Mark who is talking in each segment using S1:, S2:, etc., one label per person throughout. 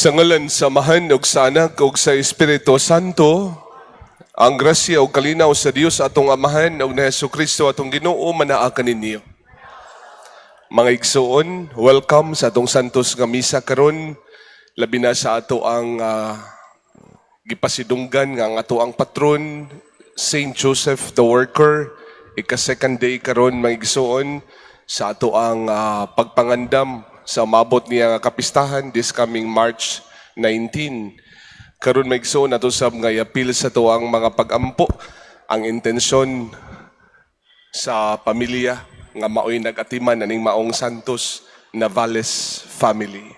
S1: Sa ngalan sa Amahan ug sa Anak ug sa Espiritu Santo, ang grasya ug kalinaw sa Dios atong Amahan ug ni Hesus Kristo atong Ginoo manaa kaninyo. Mga igsoon, welcome sa atong Santos nga misa karon, labi na sa ato ang gipasidunggan nga ang ato ang patron Saint Joseph the Worker, ika second day karon, mga igsoon, sa ato ang pagpangandam sa mabot niya nga kapistahan this coming March 19. Karon, mga igsoon, ato sab nga iapil sa ato ang mga pagampo ang intensyon sa pamilya nga maoy nag-atiman aning maong Santos Navales family.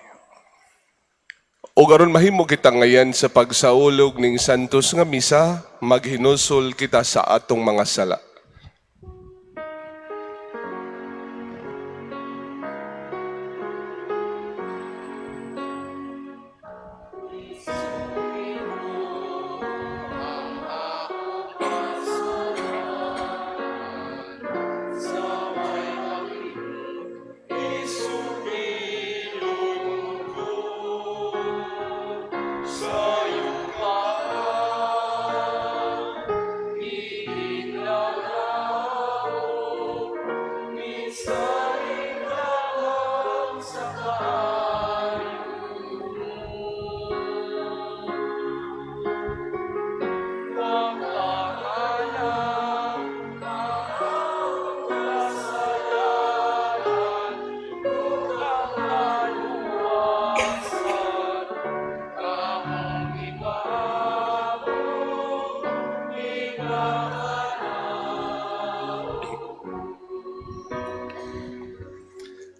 S1: O aron mahimo kita ngayan sa pagsaulog ning Santos nga Misa, maghinulsol kita sa atong mga sala.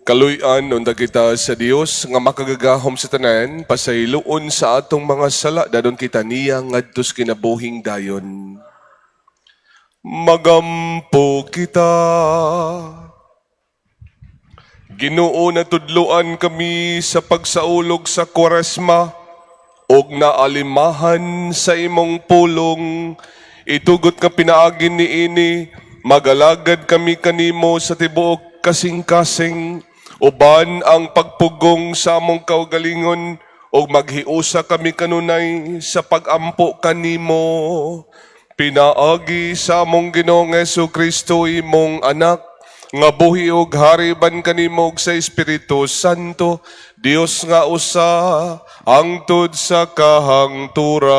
S1: Kaluy-an unta kita sa Dios nga makagagahom sa tanan, pasayloon sa atong mga sala, dadon kita niya ngadto sa kinabuhing dayon. Magampo kita. Ginoo, natudloan kami sa pagsaulog sa Kwaresma ug naalimahan sa imong pulong. Itugot nga pinaagi niini magalagad kami kanimo sa tibuok kasing-kasing uban ang pagpugong sa among kaugalingon ug maghiusa kami kanunay sa pagampo kanimo pinaagi sa among Ginoong Kristo, imong anak, nga buhi ug hari ban kanimo ug sa Espiritu Santo, Dios nga usa, hangtod sa kahangturan.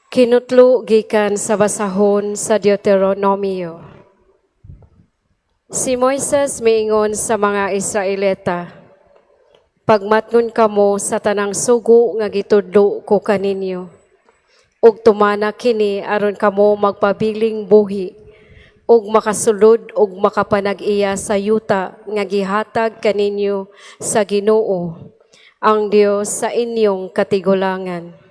S2: Kinutlo gikan sa basahon sa Deuteronomio. Si Moises miingon sa mga Israelita, "Pagmatngon kamo sa tanang sugo nga gitudlo ko kaninyo, ug tumana kini aron kamo magpabiling buhi ug makasulod ug makapanag-iya sa yuta nga gihatag kaninyo sa Ginoo, ang Dios sa inyong katigulangan.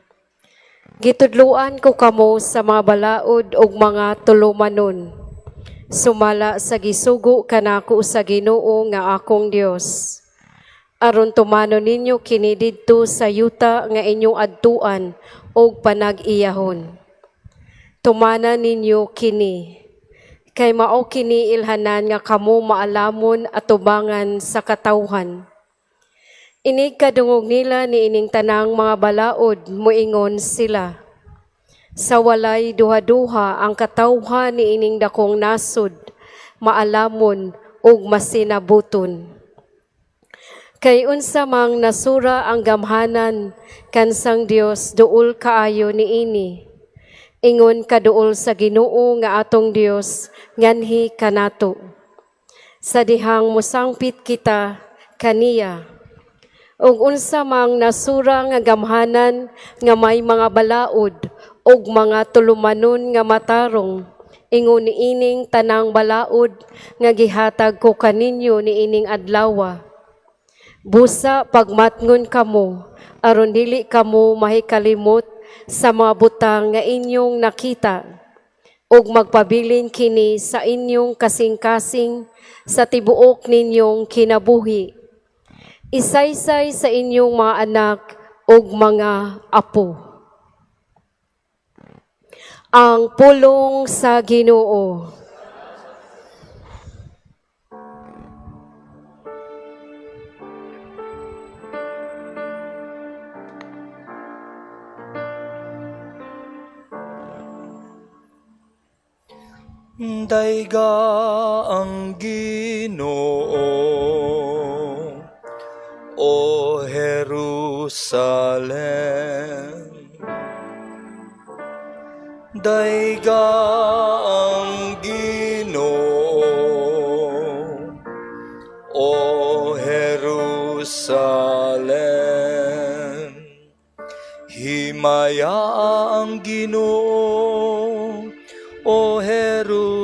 S2: Gitudloan ko kamo sa mga balaod ug mga tulumanon, sumala sa gisugo kanako sa Ginoo nga akong Dios, aron tumanon ninyo kini didto sa yuta nga inyong adtuan ug panag-iyahon. Tumana ninyo kini, kay mao kini ilhanan nga kamo maalamon atubangan sa katawhan. Inig kadungog nila niining tanang mga balaod, muingon sila, 'Sa walay duha-duha ang katawhan niining dakong nasod maalamon ug masinabuton. Kay unsa mang nasura ang gamhanan kansang Dios duol kaayo niini, ingon kaduol sa Ginoo nga atong Dios nganhi kanato, sa dihang mosangpit kita kaniya. Ug unsa mang nasura nga gamhanan nga may mga balaod ug mga tulumanon nga matarong ingon niining tanang balaod nga gihatag ko kaninyo niining adlawa? Busa pagmatngon kamo aron dili kamo mahikalimot sa mga butang nga inyong nakita ug magpabilin kini sa inyong kasing-kasing sa tibuok ninyong kinabuhi. Isaysay sa inyong mga anak ug mga apo." Ang pulong sa Ginoo.
S3: Dayga ang Ginoo, O Jerusalem. Dayga ang Ginoo, O Jerusalem. Himaya ang Ginoo, O Jerusalem.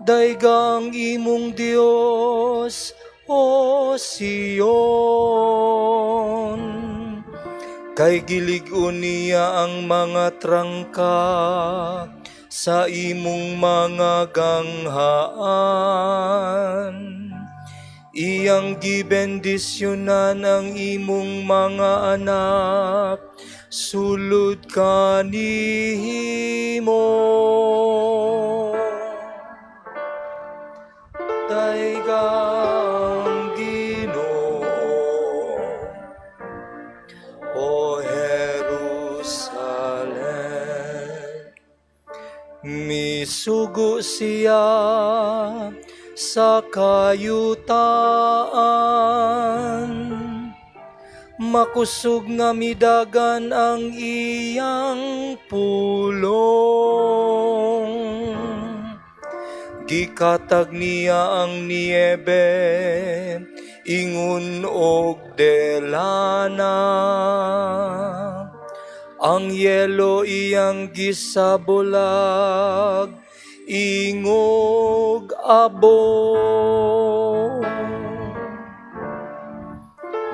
S3: Dayga ang imong Dios, O Sion. Kay gilig-on niya ang mga trangka sa imong mga ganghaan. Iyang gibendisyonan ang imong mga anak, sulod kanimo. Dayga ang Ginoo, O Jerusalem. Misugo siya sa kayutaan, makusog nga midagan ang iyang pulong. Gikatag niya ang niebe, ingon og delana. Ang yelo iyang gisabulag, ingog abo.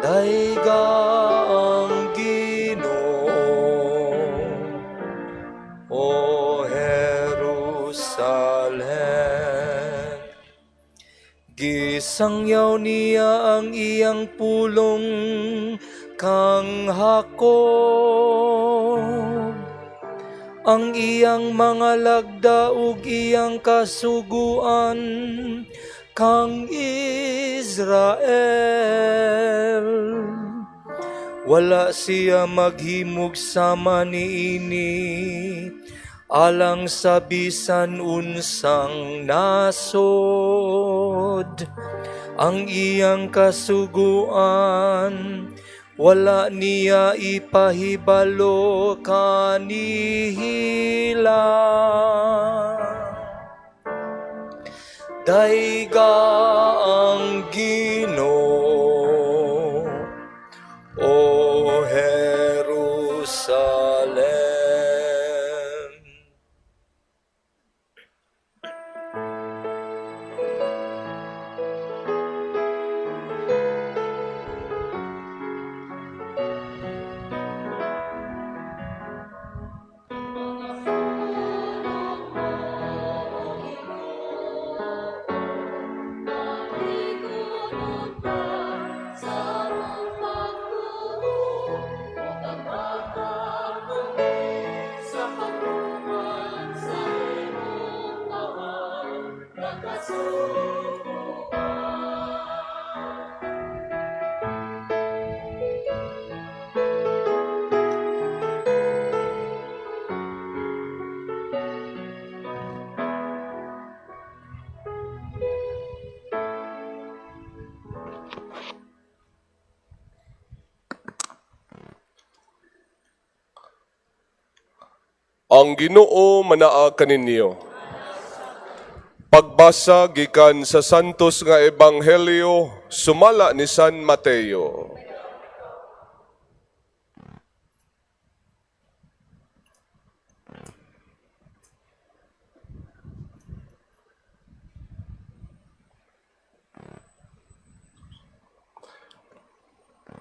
S3: Dayga ang Ginoo, O Jerusalem. Gisangyaw niya ang iyang pulong kang Jacob, ang iyang mga lagda ug iyang kasuguan kang Israel. Wala siya maghimog sama niini alang sa bisan unsang nasod. Ang iyang kasuguan wala niya ipahibalo kanihila. Dayga ang Ginoo, O Jerusalem.
S1: Ang Ginoo manaa kaninyo. Pagbasa gikan sa Santos nga Ebanghelyo sumala ni San Mateo.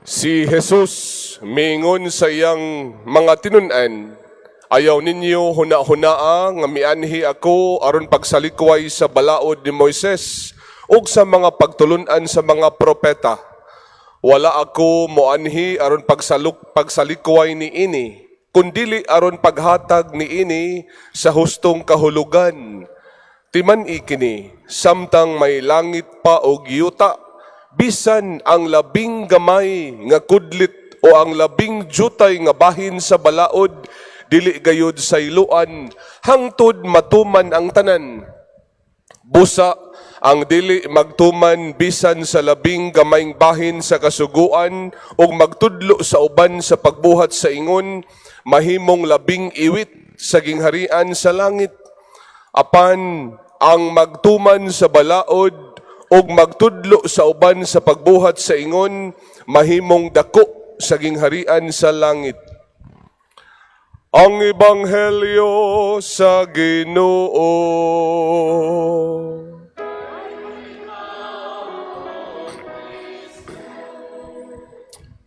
S1: Si Jesus miingon sa iyang mga tinun-an, "Ayaw ninyo huna-hunaa nga mianhi ako aron pagsalikway sa balaod ni Moises ug sa mga pagtulun-an sa mga propeta. Wala ako moanhi aron pagsalikway niini. Kundili aron paghatag niini sa hustong kahulugan. Timan-i kini, samtang may langit pa og yuta, bisan ang labing gamay nga kudlit o ang labing jutay nga bahin sa balaod, dili gayud sayloan hangtod matuman ang tanan. Busa, ang dili magtuman bisan sa labing gamayng bahin sa kasuguan ug magtudlo sa uban sa pagbuhat sa ingon, mahimong labing iwit sa gingharian sa langit. Apan ang magtuman sa balaod ug magtudlo sa uban sa pagbuhat sa ingon, mahimong dako sa gingharian sa langit. Ang Ebanghelyo sa Ginoo.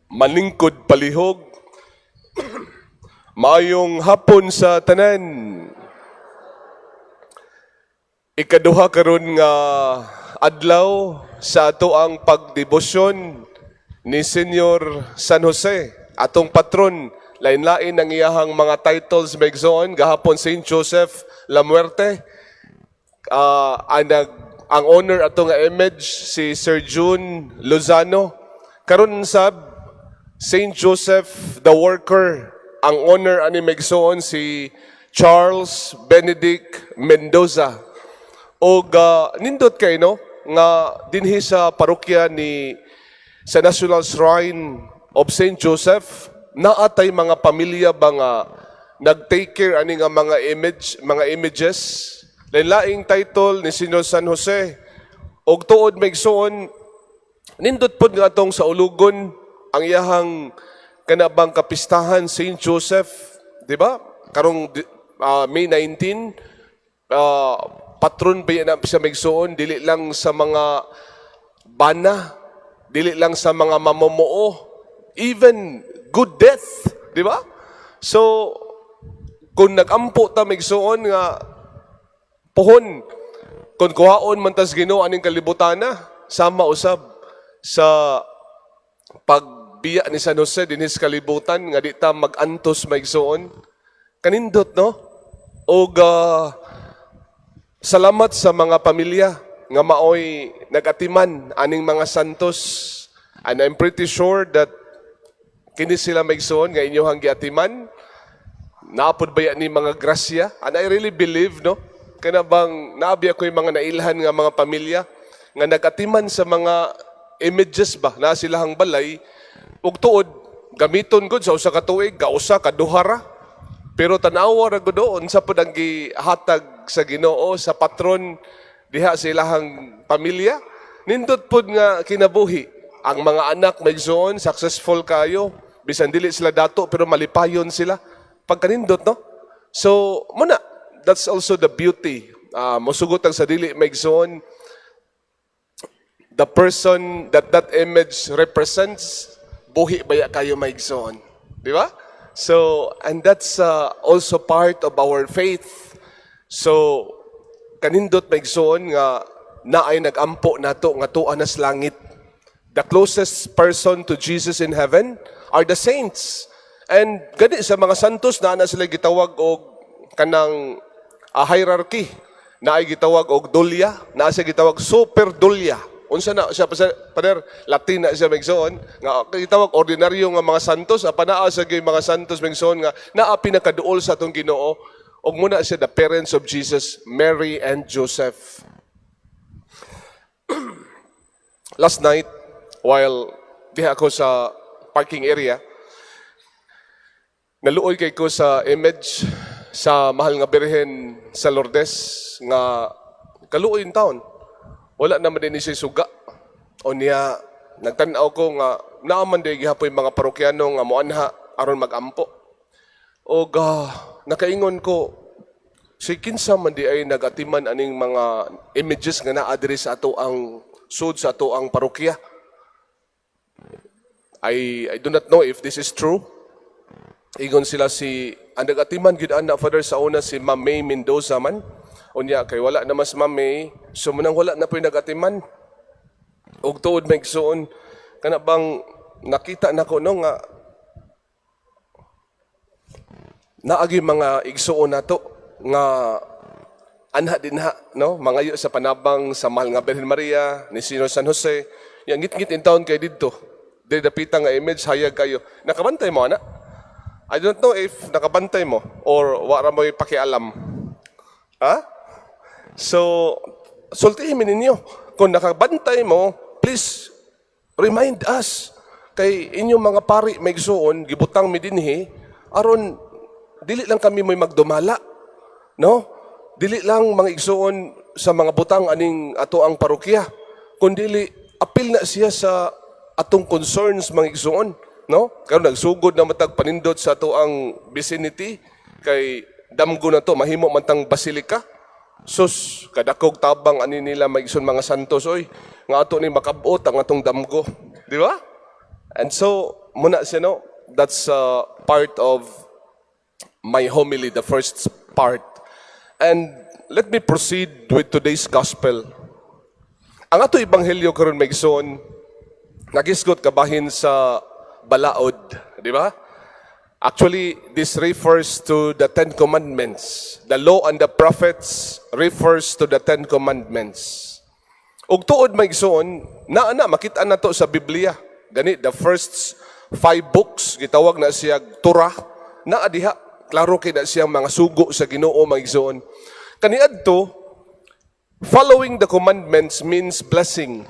S1: Malingkod palihog. Maayong hapon sa tanan. Ikaduha karon nga adlaw sa ato ang pagdebosyon ni Senyor San Jose, atong patron. Lain-lain ang iyahang mga titles, megzoon. Gahapon, Saint Joseph La Muerte. Ang honor ato nga image si Sir June Lozano. Karon sab, Saint Joseph the Worker. Ang honor ani, megsoon, si Charles Benedict Mendoza. Og nindot kay no nga dinhi sa parokya ni sa National Shrine of Saint Joseph, naatay mga pamilya ba nga nag-take care ani nga mga image, mga images, lain-laing title ni Senyor San Jose. Og tuod, megsoon, nindot pod nga atong saulugon ang iyahang kanabang kapistahan, Saint Joseph, di ba? Karong May 19, patron ba na siya, megsoon, dili lang sa mga bana, dili lang sa mga mamumuo, even good death, di ba? So, kung nagampo ta, megsoon, nga pohon, kung kuhaon man tas Ginoo aning kalibutana, sama usab sa pagbiya ni San Jose dinhi sa kalibutan nga di ta magantos, maigsoon. Kanindot, no? Og salamat sa mga pamilya nga maoy nagatiman aning mga santos, and I'm pretty sure that kini sila, maigsoon, nga inyohang giatiman, naapod ba ni mga grasya. And I really believe, no, kana bang naabi ako yung mga nailhan nga mga pamilya nga nagatiman sa mga images ba na silahang balay, ug tuod gamiton gud sa usa ka tuig, kausa kaduha ra, pero tan-awa ra gud unsa pud ang gihatag sa Ginoo sa patron diha sa ilahang pamilya. Nindot pud nga kinabuhi. Ang mga anak, maigsoon, successful kayo, bisan dili sila dato pero malipayon sila. Pagkanindot, no? So, muna, that's also the beauty. Mosugot ang sa dili, maigsoon, the person that that image represents, buhi baya kayo, maigsoon. Di ba? So, and that's also part of our faith. So, kanindot, maigsoon, nga naay nagampo nato nga tuwa nas langit. The closest person to Jesus in heaven are the saints. And gani sa mga santos na na sila gitawag og kanang hierarchy. Naay gitawag og dulya, naa siya gitawag super dulya. Unsa na siya pa pader, Latin na siya, megsoon, nga gitawag ordinaryo nga mga santos, apan naa sa gyud mga santos, megsoon, nga naa pinakaduol sa atong Ginoo, ug muna siya the parents of Jesus, Mary and Joseph. Last night, while diha ako sa parking area, naluoy kay ko sa image sa Mahal nga Birhen sa Lourdes nga kaluoy in taon. Wala naman din siya suga. O niya, nagtan-aw ko nga naaman di gihapoy mga parokyano nga moanha aron magampo. Og nakaingon ko, si kinsa man di ay nagatiman aning mga images nga naa diri sa ato ang sud sa ato ang parokya? I do not know if this is true. Ingon sila, si ang nagatiman gyud ana, Father, sa una si Ma'am May Mendoza man. Unya kay wala na mas Ma'am May, so munang wala na po'y nagatiman. Og tuod, maigsoon, kana bang nakita nako no nga Naagi mga igsuon nato nga anha dinha, no, mangayo sa panabang sa Mahal nga Birhen Maria ni Sino San Jose. Yang ngit-ngit in taon kay didto. Diri dapita nga image, hayag kayo. Nakabantay mo ana? I don't know if nakabantay mo or wara mo'y pakialam. Ha? So, sultihin mi ninyo. Kung nakabantay mo, please remind us. Kay inyong mga pari, mga igsuon, gibutang mi dinhi aron dili lang kami mo'y magdumala. No? Dili lang, mga igsuon, sa mga butang aning ato ang parokya, kundili apil na siya sa atong concerns, mga igsuon, no? Karon nagsugod na matag panindot sa ato ang vicinity kay damgo na to, mahimo man tang basilika. Sus, kadakog tabang ani nila, mga igsoon, mga santos oy, nga ato ni makabot ang atong damgo, di ba? And so, muna siya, no, that's part of my homily, the first part. And let me proceed with today's gospel. Ang ato ebanghelyo karon, mga igsoon, nagisgot kabahin sa balaod, di ba? Actually, this refers to the Ten Commandments. The law and the prophets refers to the Ten Commandments. Ug tuod, mga igsoon, na na makita na to sa Biblia. Gani the first five books, gitawag na siya Torah, naa diha klaro kay na siyang mga sugo sa Ginoo, mga igsoon. Kaniadto, following the commandments means blessing.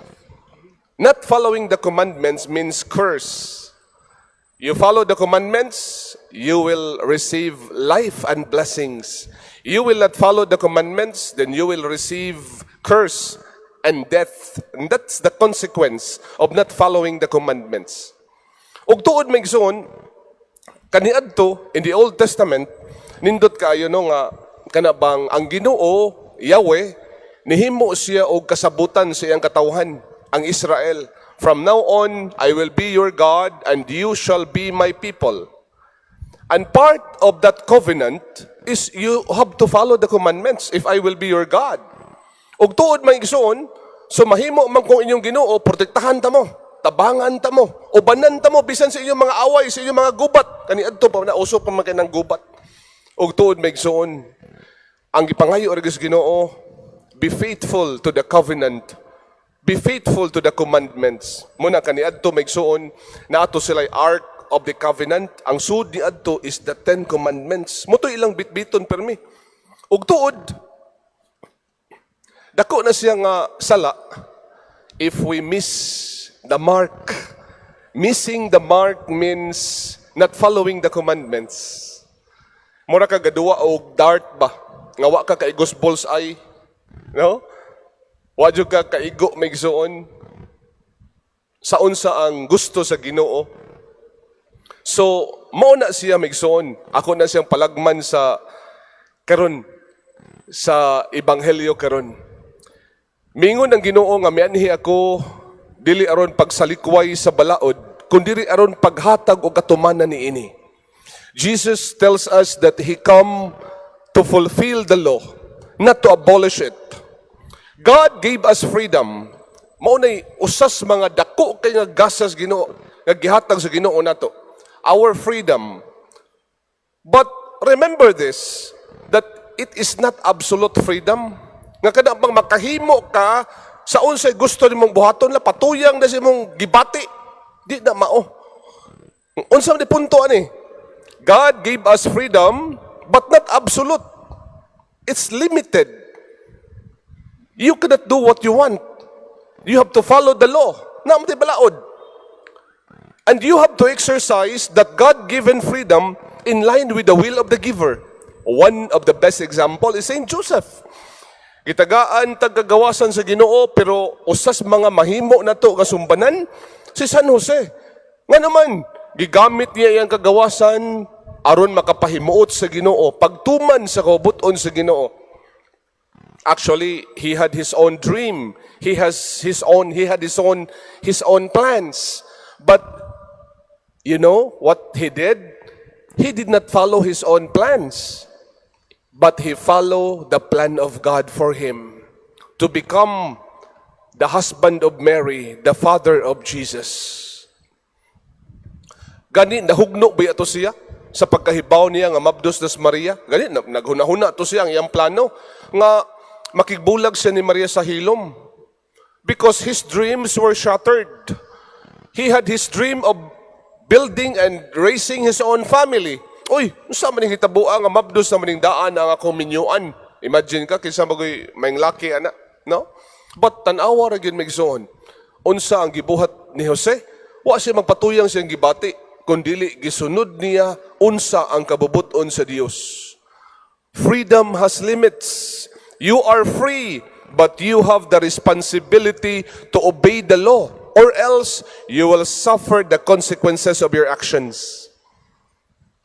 S1: Not following the commandments means curse. You follow the commandments, you will receive life and blessings. You will not follow the commandments, then you will receive curse and death. And that's the consequence of not following the commandments. Ug tuod, mga igsoon, kaniadto in the Old Testament, nindot kaayo, no, nga kana bang ang Ginoo Yahweh nihimo siya og kasabutan sa iyang katawhan, ang Israel. "From now on, I will be your God and you shall be my people." And part of that covenant is you have to follow the commandments if I will be your God. Ug tuod, mga igsoon, so mahimo man kung inyong Ginoo, protektahan ta mo, tabangan ta mo, ubanan ta mo bisan sa inyong mga away, sa inyong mga gubat. Kaniadto pa na uso pa man kay ng gubat. Ug tuod, mga igsoon, ang gipangayo ra sa Ginoo, be faithful to the covenant. Be faithful to the commandments. Muna kaniadto, mga igsoon, naato sila Ark of the Covenant. Ang sud ni adto is the Ten Commandments. Mao to ilang bitbiton permi. Ug tuod, dako na siya nga sala if we miss the mark. Missing the mark means not following the commandments. Mura ka gaduwa og dart ba? Nga wa ka kaigos bull's eye. No? Wa jud ka kaigo, mga igsoon, sa unsa ang gusto sa Ginoo. So, mao na siya, mga igsoon. Ako na siyang palagman sa karon sa ebanghelyo karon. Mingon ang Ginoo nga mianhi ako dili aron pagsalikway sa balaod, kundi aron paghatag og katumanan niini. Jesus tells us that he come to fulfill the law, not to abolish it. God gave us freedom. Mao nay usas mga dako kay nga gasas Ginoo nga gihatag sa Ginoo nato. Our freedom. But remember this, that it is not absolute freedom. Nga kada bang makahimo ka sa unsay gusto nimong buhaton la patuyang na sa imong gibati. Di na mao. Unsa man di punto ani? God gave us freedom, but not absolute. It's limited. You cannot do what you want. You have to follow the law. Na mo balaod. And you have to exercise that God-given freedom in line with the will of the giver. One of the best example is Saint Joseph. Gitagaan tagagawasan sa Ginoo, pero usas mga mahimo nato nga sumbanan si San Jose. Nga naman, gigamit niya iyang kagawasan aron makapahimuot sa Ginoo, pagtuman sa kabubut-on sa Ginoo. Actually, he had his own dream. He had his own plans. But you know what he did? He did not follow his own plans, but he followed the plan of God for him to become the husband of Mary, the father of Jesus. Gani nahugno ba ato siya? Sa pagkahibaw niya nga mabdos na si Maria, gani naghuna-huna to siya ang iyang plano nga makigbulag siya ni Maria sa hilom because his dreams were shattered. He had his dream of building and raising his own family. Uy, unsa man ning hitaboa nga mabdos na maning daan ang akong minyuan? Imagine ka kinsa magoy may laki ana, no? But tan-awa ra gyud, mga igsoon. Unsa ang gibuhat ni Jose? Wa siya magpatuyang siyang gibati, kundili gisunod niya unsa ang kabubut-on sa Dios. Freedom has limits. You are free, but you have the responsibility to obey the law, or else you will suffer the consequences of your actions.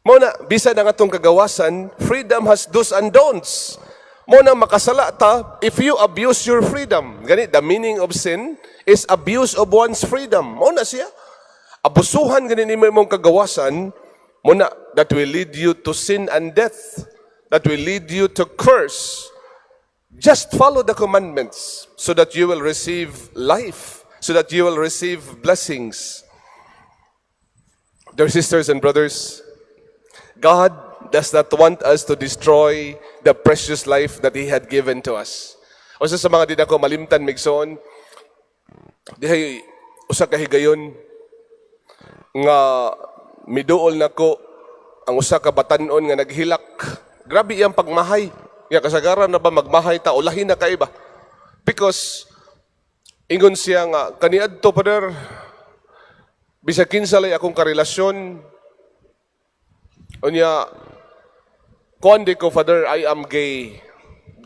S1: Mao na, bisan ang atong kagawasan, freedom has do's and don'ts. Mao na makasala ta if you abuse your freedom. Gani, the meaning of sin is abuse of one's freedom. Mao na siya. Abusuhan gani nimo imong kagawasan, mao na that will lead you to sin and death. That will lead you to curse. Just follow the commandments so that you will receive life, so that you will receive blessings. Dear sisters and brothers, God does not want us to destroy the precious life that He had given to us. Usa sa mga di nako malimtan, mga igsoon, dihay usa ka higayon nga miduol nako ang usa ka batan-on nga naghilak. Grabe iyang pagmahay. Ya kasagaran na ba magmahay ta ulahin na kay ba? Because ingon siya nga kaniadto, Father, bisag kinsa lay akong karelasyon. Unya kuan di ko, Father, I am gay.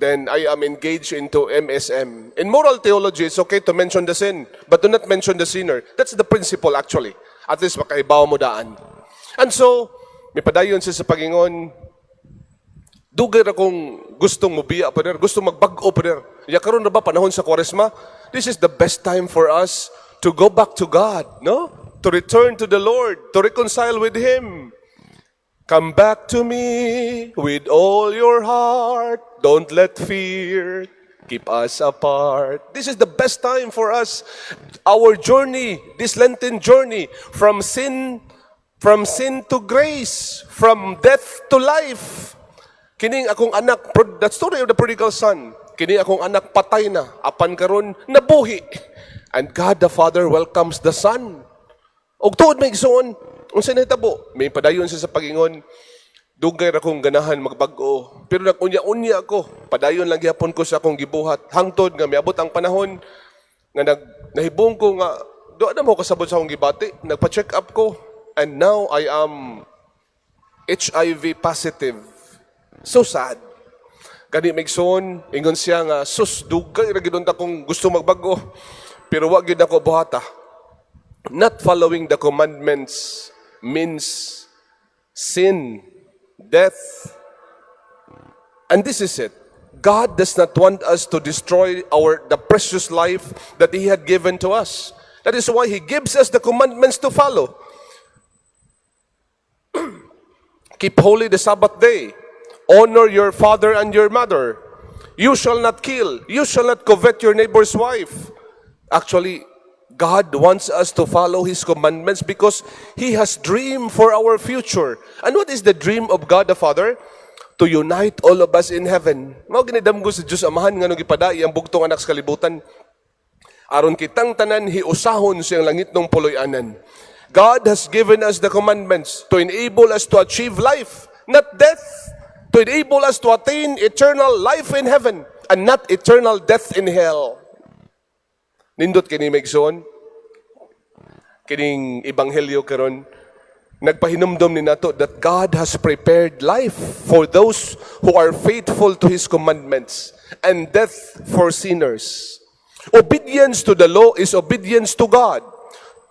S1: Then I am engaged into MSM. In moral theology, it's okay to mention the sin, but do not mention the sinner. That's the principle, actually. At least makaibaw mo daan. And so, mipadayon siya sa pagingon, "Dugay ra kong gustong mubiya, Father, gustong magbag-o, Father. Ya karon na ba panahon sa Kwaresma? This is the best time for us to go back to God, no? To return to the Lord, to reconcile with Him. Come back to me with all your heart. Don't let fear keep us apart." This is the best time for us. Our journey, this Lenten journey, from sin to grace, from death to life. Kining akong anak, the story of the prodigal son, "Kini akong anak patay na, apan karon nabuhi." And God the Father welcomes the son. Og tuod, mga igsoon, unsa nahitabo? May padayon siya sa pagingon, "Dugay ra kong ganahan magbag-o. Pero nag-unya-unya ako, padayon lang gihapon ko sa akong gibuhat. Hangtod nga miabot ang panahon nga nahibong ko nga do na mo kasabot sa akong gibati. Nagpa-check up ko and now I am HIV positive." So sad. Gani, mga igsoon, ingon siya nga, "Sus, dugay ra gid unta kong gusto magbag-o. Pero wa gyud ako buhata." Not following the commandments means sin, death. And this is it. God does not want us to destroy our the precious life that He had given to us. That is why He gives us the commandments to follow. Keep holy the Sabbath day. Honor your father and your mother. You shall not kill. You shall not covet your neighbor's wife. Actually, God wants us to follow His commandments because He has dream for our future. And what is the dream of God the Father? To unite all of us in heaven. Mao gani damgo sa Diyos Amahan nga gipadai ang bugtong anak sa kalibutan aron kitang tanan hiusahon siyang langitnong puloy-anan. God has given us the commandments to enable us to achieve life, not death. To enable us to attain eternal life in heaven and not eternal death in hell. Nindot kini, mga igsoon. Kining ebanghelyo karon nagpahinumdom ni nato that God has prepared life for those who are faithful to His commandments and death for sinners. Obedience to the law is obedience to God.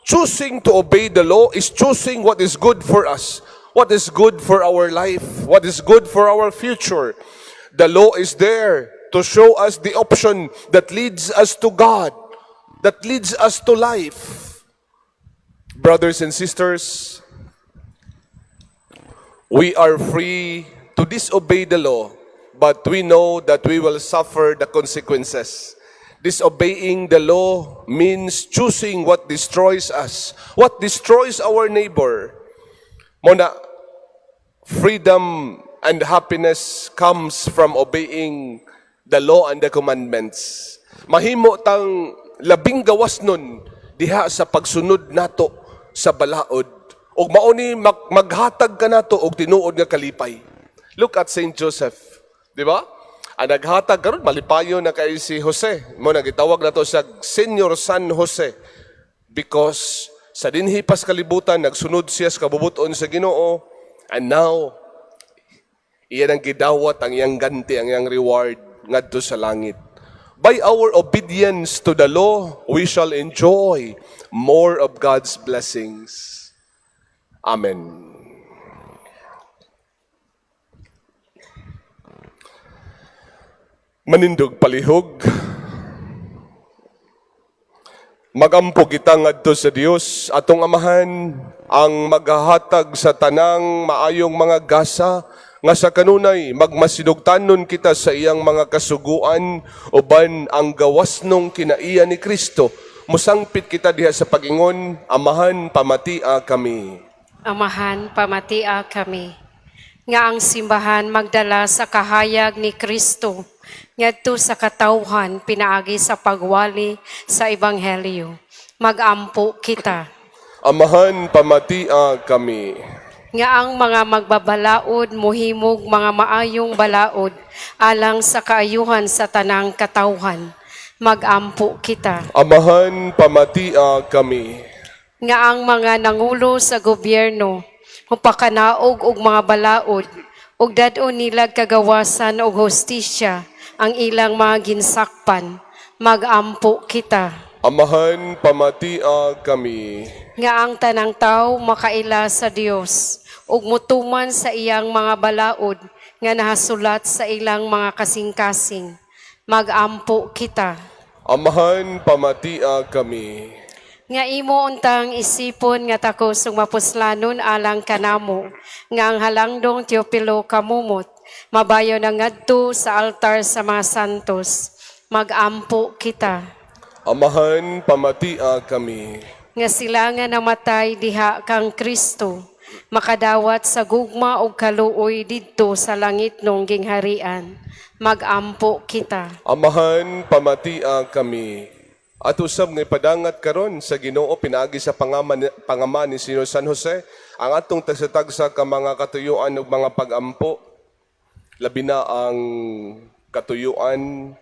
S1: Choosing to obey the law is choosing what is good for us, what is good for our life, what is good for our future. The law is there to show us the option that leads us to God, that leads us to life. Brothers and sisters, we are free to disobey the law, but we know that we will suffer the consequences. Disobeying the law means choosing what destroys us, what destroys our neighbor. Mao na, Freedom and happiness comes from obeying the law and the commandments. Mahimo tang labing gawas nun diha sa pagsunod nato sa balaod ug mao ni maghatag kanato og tinuod nga kalipay. Look at Saint Joseph, di ba? Ang naghatag karon, malipayon na kay si Jose. Mao na gitawag nato sa Senior San Jose because sa dinhi pas kalibutan nagsunod siya sa kabubut-on sa Ginoo, and now iya nang gidawat ang iyang ganti, ang iyang reward ngadto sa langit. By our obedience to the law, we shall enjoy more of God's blessings. Amen. Manindog palihog. Magampo kita ngadto sa Dios atong Amahan, ang maghahatag sa tanang maayong mga gasa, nga sa kanunay magmasinugtanon kita sa iyang mga kasuguan uban ang gawasnong kinaiya ni Kristo. Musangpit kita diha sa pagingon, "Amahan, pamatia kami."
S2: Amahan, pamatia kami. Nga ang simbahan magdala sa kahayag ni Kristo ngadto sa katawhan pinaagi sa pagwali sa ebanghelyo. Magampo kita.
S1: Amahan, pamatia kami.
S2: Nga ang mga magbabalaod mohimog mga maayong balaod alang sa kaayuhan sa tanang katawhan. Magampo kita.
S1: Amahan, pamatia kami.
S2: Nga ang mga nangulo sa gobyerno mupakanaog og mga balaod ug dad-on nila kagawasan og hustisya ang ilang mga ginsakpan. Magampo kita.
S1: Amahan, pamatia kami.
S2: Nga ang tanang tawo makaila sa Dios ug mutuman sa iyang mga balaod nga nahasulat sa ilang mga kasing-kasing. Magampo kita.
S1: Amahan, pamatia kami.
S2: Nga imo untang isipon nga takos ug mapuslanon alang kanamo nga ang halangdong Teopilo Camomot mabayo na ngadto sa altar sa mga santos. Magampo kita.
S1: Amahan, pamatia kami.
S2: Nga sila nga namatay diha kang Kristo makadawat sa gugma ug kaluoy didto sa langitnong gingharian. Magampo kita.
S1: Amahan, pamatia kami. At usab nga ipadangat karon sa Ginoo pinaagi sa pangama ni Senyor San Jose ang atong tagsa-tagsa ka mga katuyuan ug mga pagampo, labi na ang katuyuan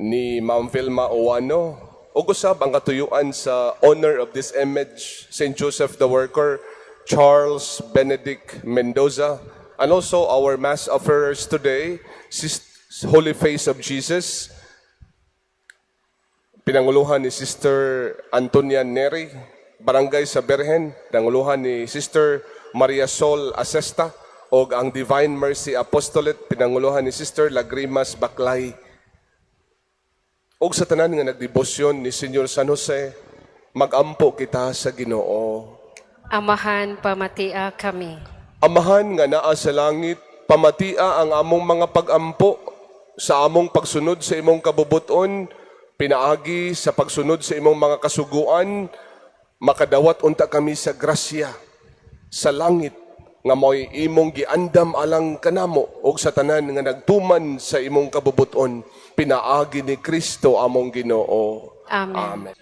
S1: ni Ma'am Vilma Oano ug usab ang katuyuan sa honor of this image, Saint Joseph the Worker, Charles Benedict Mendoza, and also our mass offerers today, Holy Face of Jesus, pinanguluhan ni Sister Antonia Neri, Barangay sa Berhen, pinanguluhan ni Sister Maria Sol Asesta, og ang Divine Mercy Apostolate, pinanguluhan ni Sister Lagrimas Baklay. Og sa tanan nga nagdebosyon ni Senyor San Jose, magampo kita sa Ginoo.
S2: Amahan, pamatia kami.
S1: Amahan nga naa sa langit, pamatia ang among mga pagampo sa among pagsunod sa imong kabubuton, pinaagi sa pagsunod sa imong mga kasuguan, makadawat unta kami sa grasya sa langit nga mao'y imong giandam alang kanamo ug sa tanan nga nagtuman sa imong kabubuton, pinaagi ni Kristo among Ginoo.
S2: Amen.
S1: Amen.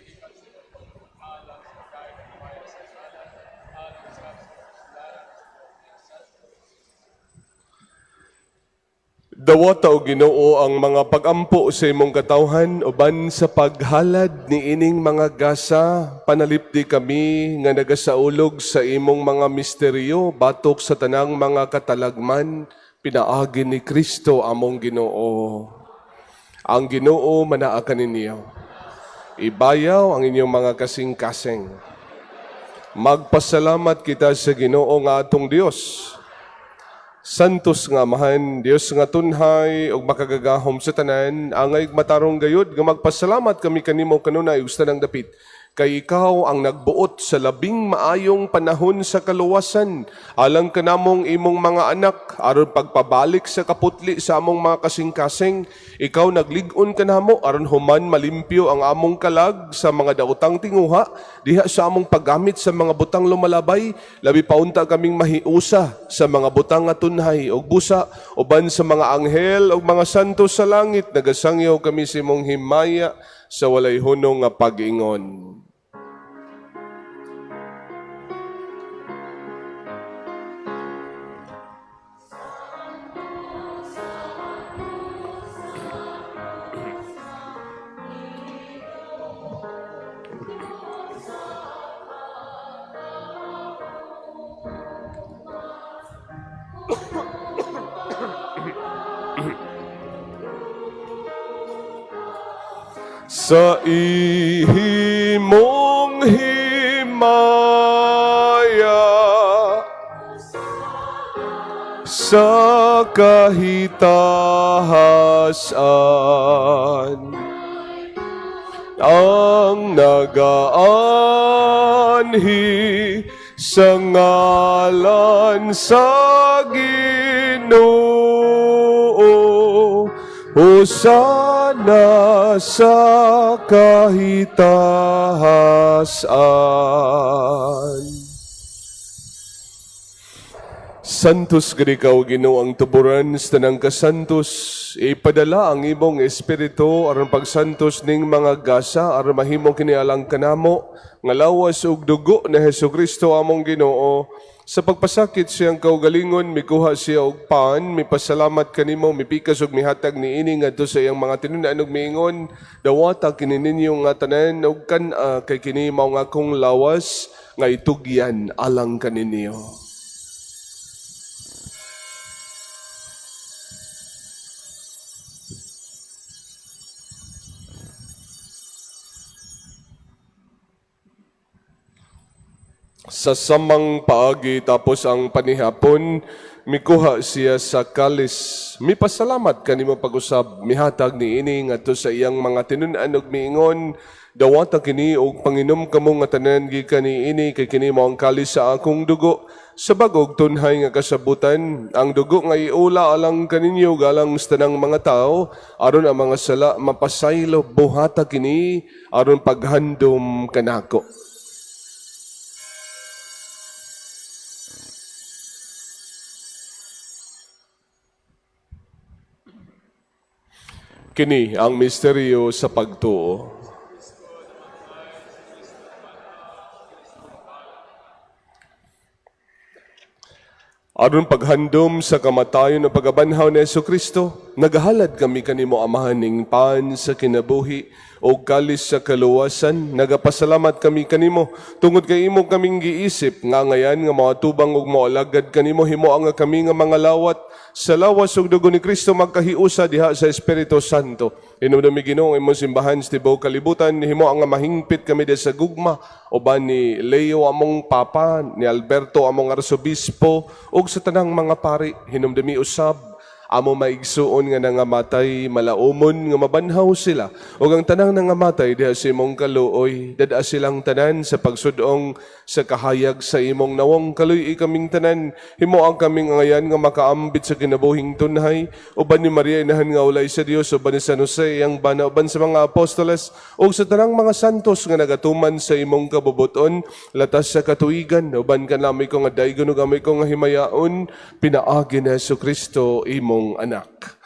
S1: Dawata o Ginoo ang mga pagampo sa imong katawhan uban sa paghalad ni ining mga gasa, panalipdi kami nga nagasaulog sa imong mga misteryo batok sa tanang mga katalagman, pinaagi ni Kristo among Ginoo. Ang Ginoo manaa kaninyo. Ibayaw ang inyong mga kasing-kasing. Magpasalamat kita sa Ginoo nga atong Dios. Santos nga Amahan, Dios nga tunhay ug makagagahom sa tanan, angay matarong gayud nga magpasalamat kami kanimo kanunay ug sa tanang dapit. Kay ikaw ang nagbuot sa labing maayong panahon sa kaluwasan alang kanamong imong mga anak aron pagpabalik sa kaputli sa among mga kasing-kasing. Ikaw naglig-on kanamo aron human malimpyo ang among kalag sa mga daotang tinguha diha sa among paggamit sa mga butang lumalabay. Labi paunta kaming mahiusa sa mga butang nga tunhay ug busa uban sa mga anghel ug mga santo sa langit. Nagasangyaw kami sa imong himaya sa walay hunong nga pag-ingon. Sa ihimong himaya, sa kahitahasan, ang nagaanhi sa ngalan sa Ginoo, Hosana sa kahitahasan. Santos gid ikaw, Ginoo, ang tuburan sa tanang kasantos. Ipadala ang imong espiritu aron pagsantos ning mga gasa aron mahimo kini alang kanamo nga lawas ug dugo ni Hesukristo among Ginoo. Sa pagpasakit siyang kaugalingon, mikuha siya og pan, mipasalamat kanimo, mipikas ug mihatag niini ngadto sa iyang mga tinun-an ug miingon, "Dawata kini ninyo nga tanan ug kan-a, kay kini mao nga akong lawas nga itugyan alang kaninyo." Sa samang paagi tapos ang panihapon, mikuha siya sa kalis. Mipasalamat kanimo pag-usab, mihatag niini ngadto sa iyang mga tinun-an ug miingon, "Dawata kini ug panginom kamo nga tanan gikan niini, kay kini mao ang kalis sa akong dugo sa bag-ong tunhay nga kasabutan, ang dugo nga iula alang kaninyo galang sa tanang mga tao aron ang mga sala mapasaylo. Buhata kini aron paghandom kanako." Kini ang misteryo sa pagtuo. Aron paghandom sa kamatayon ug pagkabanhaw ni Kristo, nagahalad kami kanimo, Amahan, ning pan sa kinabuhi o kalis sa kaluwasan. Nagapasalamat kami kanimo tungod kay imo kaming giisip nga ngayan nga moatubang ug moalagad kanimo. Himo ang kami nga mga lawat sa lawas ug dugo ni Kristo magkahiusa diha sa Espiritu Santo. Hinumdumi, Ginoo, ang imong simbahan sa tibuok kalibutan. Himo ang nga mahingpit kami diha sa gugma uban ni Leo among Papa, ni Alberto among Arsobispo ug sa tanang mga pari. Hinumdumi usab amo maigsuon nga nangamatay, malaumon nga mabanhaw sila ug ang tanang nangamatay diha sa imong kaluoy. Dad-a silang tanan sa pagsudong sa kahayag sa imong nawong. Kaluy-i kaming tanan. Himo ang kaming angayan nga makaambit sa kinabuhing tunhay uban ni Maria Inahan nga ulay sa Dios, uban ni San Jose iyang bana, uban sa mga apostoles ug sa tanang mga santos nga nagatuman sa imong kabubuton latas sa katuigan, uban kanami ko nga daygon ug amay ko nga himayaon, pinaagi ni Kristo imong anak.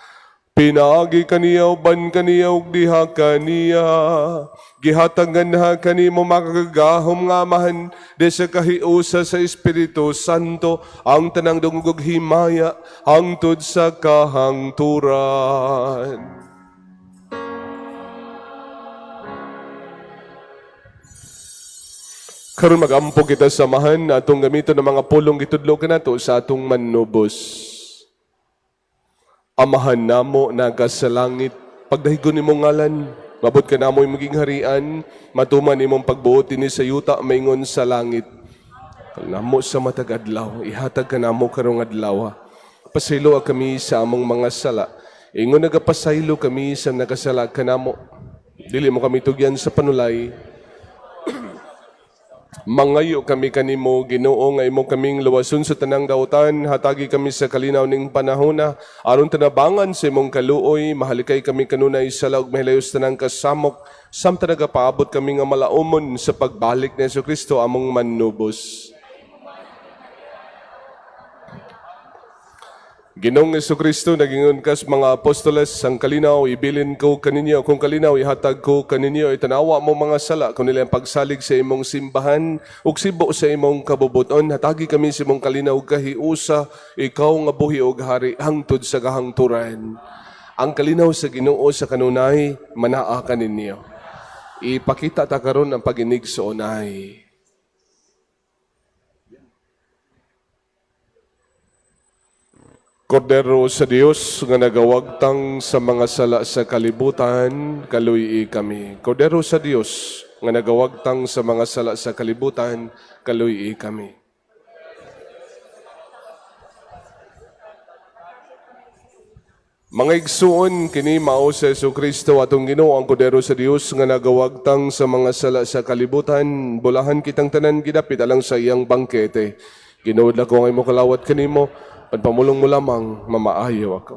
S1: Pinaagi kaniya, uban kaniya ug diha kaniya, gihatagan ha kanimo makagagahom nga Amahan de sa kahiusa sa Espiritu Santo ang tanang dungog himaya hangtod sa kahangturan. Karon magampo kita sa Amahan, atong gamiton ang mga pulong gitudlo kanato sa atong Manubos. Amahan namo nga sa langit, pagdahigon imong ngalan, mabot kanamo imong gingharian, matuman imong pagbuot dinhi sa yuta maingon sa langit. Namo sa matag adlaw, ihatag kanamo karong adlaw. Pasayloa kami sa among mga sala, ingon nagapasaylo kami sa nakasala kanamo. Dili mo kami tugyan sa panulay, Mangayo kami kanimo, Ginoo, nga imo kaming luwason sa tanang dautan, hatagi kami sa kalinaw ning panahona, aron tanabangan sa imong kaluoy, mahalikay kami kanunay sa sala ug mahilayos tanang kasamok, samtang nagapaabot kami nga malaumon sa pagbalik ni Kristo among manubos. Ginoong Kristo, nagingon kas mga apostoles, "Ang kalinaw ibilin ko kaninyo, kung kalinaw ihatag ko kaninyo." Itanawa mo mga sala, kun ang pagsalig sa imong simbahan, ug sibo sa imong kabubuton, hatagi kami sa imong kalinaw ug kahiusa, ikaw nga buhi ug hari hangtod sa kahangturan. Ang kalinaw sa Ginoo sa kanunay manaa kaninyo. Ipakita ta karon ang pag-inigsoonay. Kordero sa Dios nga nagawagtang sa mga sala sa kalibutan, kaluy kami. Kordero sa Dios nga nagawagtang sa mga sala sa kalibutan, kaluy kami. Mga igsuon, kini mao sa Kristo atong Ginoo, ang Kordero sa Dios nga nagawagtang sa mga sala sa kalibutan. Bulahan kitang tanan gidapit alang sa iyang bangkete. Ginoo, ko ang imong kalawat kanimo, pagpamulong mo lamang, mamaayo ako.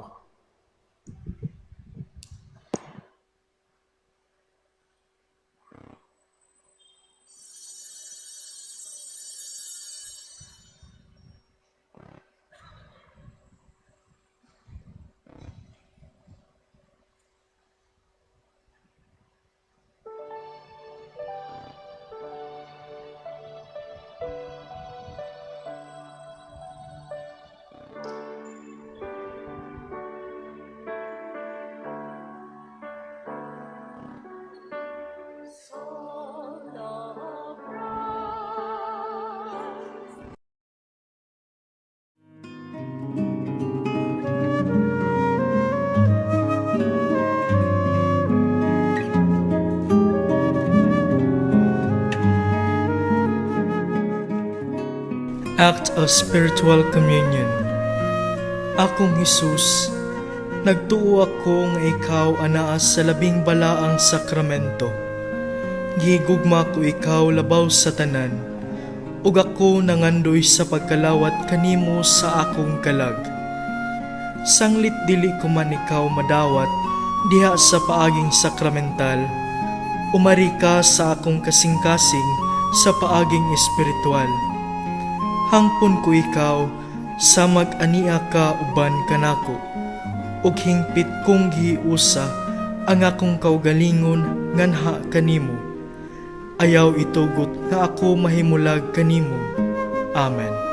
S3: Act of Spiritual Communion. Akong Hesus, nagtuo ako nga ikaw anaa sa labing balaang sakramento. Gihigugma ko ikaw labaw sa tanan, ug ako nangandoy sa pagkalawat kanimo sa akong kalag. Sanglit dili ko man ikaw madawat diha sa paaging sakramental, umari ka sa akong kasing-kasing sa paaging espiritual. Hangpon ko ikaw sa mag-ania ka uban kanako, ug hingpit kong gihiusa ang akong kaugalingon nganha kanimo. Ayaw itugot nga ako mahimulag kanimo. Amen.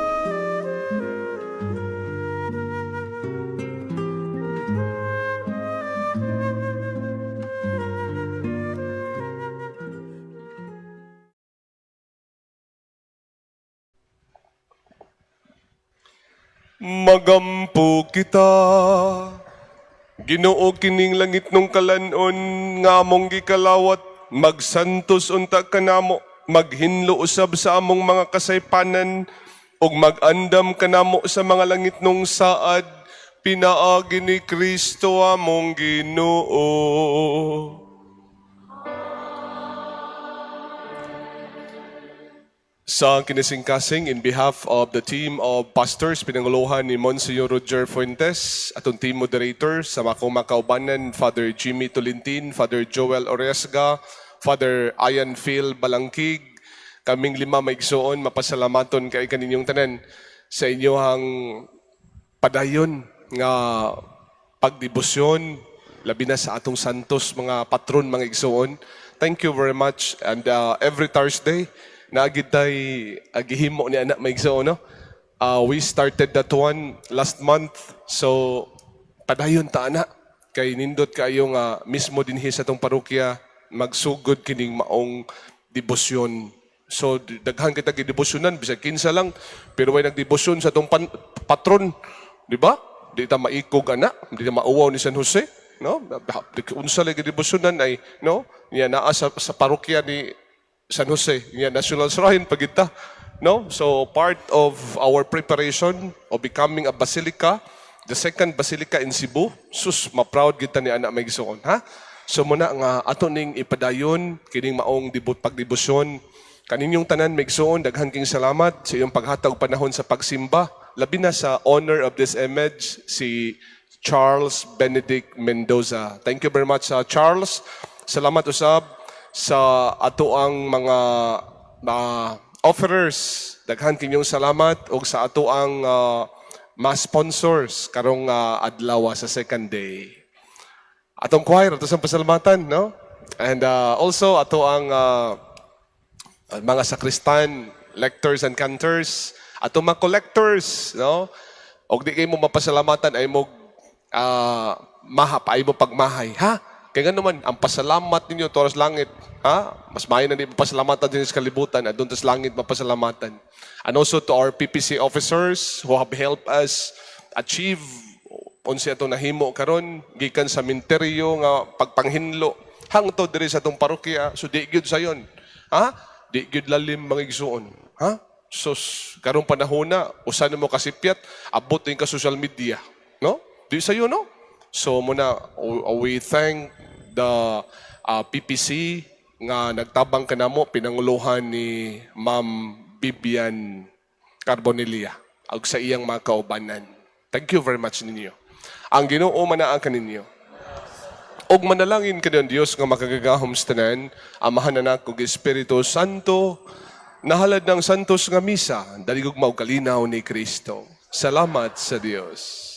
S1: Magampo kita. Ginoo, kining langitnong kalan-on nga among gikalawat, magsantos unta kanamo, maghinlo usab sa among mga kasaypanan, ug mag-andam kanamo sa mga langitnong saad, pinaagi ni Kristo among Ginoo. Sa kinasingkasing, in behalf of the team of pastors, pinanguluhan ni Monsignor Roger Fuentes, atong team moderator, sa akong makaubanan, Father Jimmy Tolentin, Father Joel Oresga, Father Ian Phil Balangkig, kaming lima maigsoon, mapasalamaton kay kaninyong tanan sa inyong padayon nga pagdebosyon, labi na sa atong santos mga patron, mga igsoon. Thank you very much. And every Thursday, naa gyud tay agihimo ni anak, mga igsoon, no? We started that one last month. So, padayon ta ana. Kay nindot kaayo nga mismo dinhi sa atong parokya magsugod kining maong debosyon. So daghan kita gidebosyonan bisag kinsa lang, pero way nagdebosyon sa atong patron, di ba? Di ta maikog ana, di ta mauwaw ni San Jose, no? Unsa lagi gidebosyonan ay, no? Niya naa sa parokya ni San Jose, niya National Shrine pagita, no? So part of our preparation of becoming a basilica, the second basilica in Cebu, sus, ma-proud kita ni anak, mga igsoon, ha? So muna nga ato ning ipadayon kining maong debut pagdebosyon. Kaninyong tanan, migsuon, daghan king salamat sa iyong paghatag panahon sa pagsimba. Labi na sa owner of this image, si Charles Benedict Mendoza. Thank you very much, Charles. Salamat usab sa ato ang mga offerers. Daghan kinyong salamat og sa ato ang mga sponsors karong adlaw sa second day. Atong choir, ato sa pasalamatan, no? And also ato ang mga sakristan, lectors and cantors, ato mga collectors, no? Og di kay mo mapasalamatan ay mo mahap ay mo pagmahay, ha? Kaya nga naman, ang pasalamat ninyo toras langit, ha? Mas maayo na di mapasalamatan din sa kalibutan, at doon tas langit mapasalamatan. And also to our PPC officers who have helped us achieve unsa atong nahimo karon, gikan sa minteryo nga pagpanghinlo hangtod diri sa atong parokya. So di gyud sayon, ha, di gyud lalim, mga igsuon, ha. Sus, karong panahon na usa nimo kasipyat, abot din ka social media, no? Di sayo, no? So muna we thank the PPC nga nagtabang kanamo, pinanguluhan ni Ma'am Bibian Carbonilla ug sa iyang mga kaubanan. Thank you very much ninyo. Ang Ginoo manaa kaninyo. Og manalangin kaninyong Dios nga makagagahom sa tanan, Amahan, Anak ug Espiritu Santo, nahalad ng santos nga misa, daligugma ug kalinaw ni Kristo. Salamat sa Dios.